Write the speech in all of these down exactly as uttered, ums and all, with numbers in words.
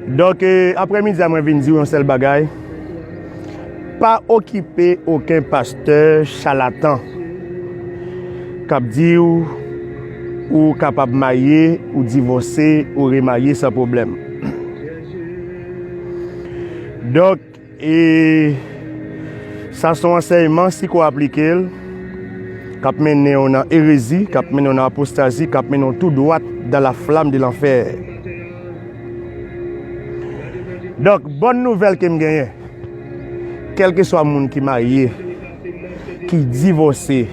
Donk, eh, aprèmidi a, mwen vin di w yon sèl bagay. Pa okipe okenn pastè chalatan k ap di w ou kapab marye, ou divòse, ou remarye san pwoblèm. Donk, e sa se yon ansèyman, si ko aplike l, k ap mennen w nan erezi, k ap mennen w nan apostazi, k ap mennen w tou dwat dans la flamme de l'enfer. Donk, bòn nouvèl ke m genyen, kèlkeswa moun ki marye, ki divòse,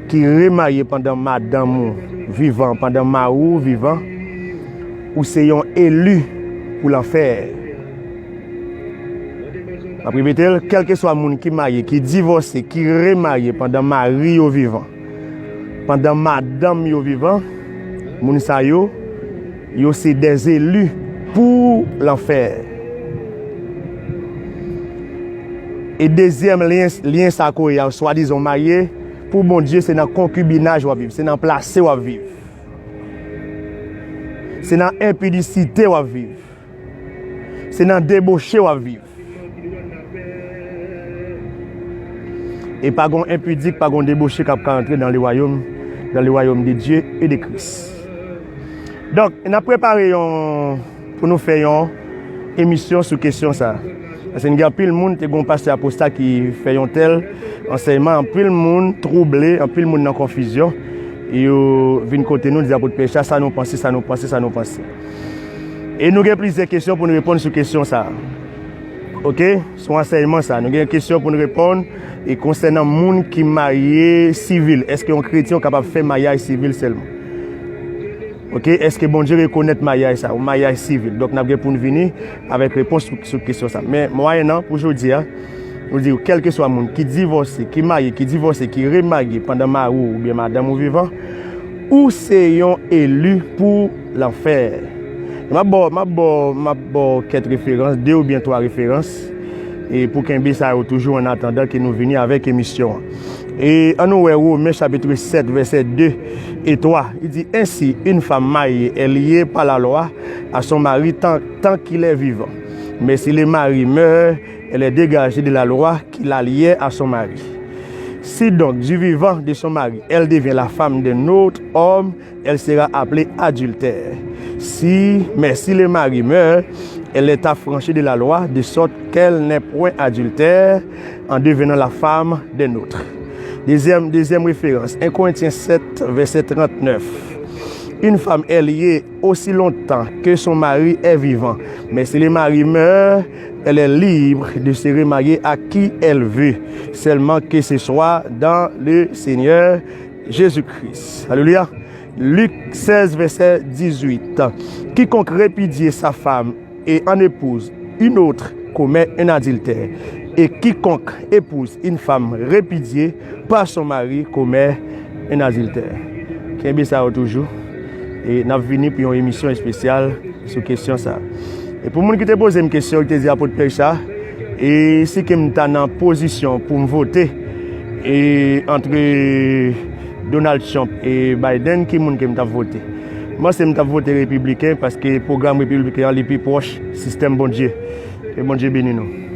ki remarye pandan madanm ou vivan, pandan mari w vivan, ou se yon eli pou lanfè. M ap repete l, kèlkeswa moun ki marye, ki divòse, ki remarye pandan mari yo vivan, pandan madanm yo vivan, moun sa yo, yo se des élus pou lanfè. E dezyèm lyen, lyen sa ko ye a, swadizan w marye, pou Bondye, se nan konkibinaj w ap viv, se nan plase w ap viv, se nan enpidisite w ap viv, se nan deboche w ap viv. E pa gon enpidik, pa gon deboche k ap ka antre dans le royaume, dans le royaume de Dieu et de Christ. Donk, n ap prepare yon, pou nou fè yon emisyon sou kesyon sa. Paske n gen anpil moun, te gen yon pastè aposta ki fè yon tèl ansèyman, anpil moun twouble, anpil moun nan konfizyon. Yo vin kote nou, di apot Pè Richard, sa nou panse, sa nou panse, sa nou panse. E nou gen plizyè kesyon pou nou reponn sou kesyon sa. Oke? Sou ansèyman sa. Nou gen kesyon pou nou reponn e konsènan moun ki marye sivil. Èske yon kretyen kapab fè maryaj sivil sèlman? Oke? Èske Bondye rekonèt maryaj sa, yon maryaj sivil? Donk, n ap gen pou n vini avèk repons sou, sou kesyon sa. Men, mwayennan, pou jodi a, nou di, kèlkeswa moun ki divòse, ki marye, ki divòse, ki remarye pandan mari w oubyen madanm ou vivan, ou se yon eli pou lanfè. M ap ba w, m ap ba w, m ap ba w kèk referans, de oubyen twa referans, e pou kenbe sa yo toujou, annatandan ke nou vini avèk emisyon an. E ann nou wè Women chapit sèt, vèsè de e twa. Li di, Ainsi, une femme mariée est liée par la loi à son mari tant, tant qu'il est vivant. Mais si le mari meurt, elle est dégagée de la loi qui la liait à son mari. Si donc, du vivant de son mari, elle devient la femme d'un autre homme, elle sera appelée adultère. Si, mais si le mari meurt, elle est affranchie de la loi, de sorte qu'elle n'est point adultère en devenant la femme d'un autre. Deuxième, deuxième référence, un Corinthiens sept, verset trente-neuf. Une femme est liée aussi longtemps que son mari est vivant. Mais si le mari meurt, elle est libre de se remarier à qui elle veut, seulement que ce soit dans le Seigneur Jésus-Christ. Alléluia. Luc seize, verset dix-huit. Quiconque répudie sa femme et en épouse une autre commet un adultère. Et quiconque épouse une femme répudiée par son mari commet un adultère. Kenbe sa yo toujou. E n ap vini pou yon emisyon espesyal sou kesyon sa. E pou moun ki te poze m kesyon, ki te di, Apot Pè Richard, e si ke m ta nan pozisyon pou m vote, e antre Donald Trump e Biden, ki moun ke m t ap vote? M panse m t ap vote repibliken, paske pwogram repibliken an, li pi pwòch sistèm Bondye. Ke Bondye beni nou.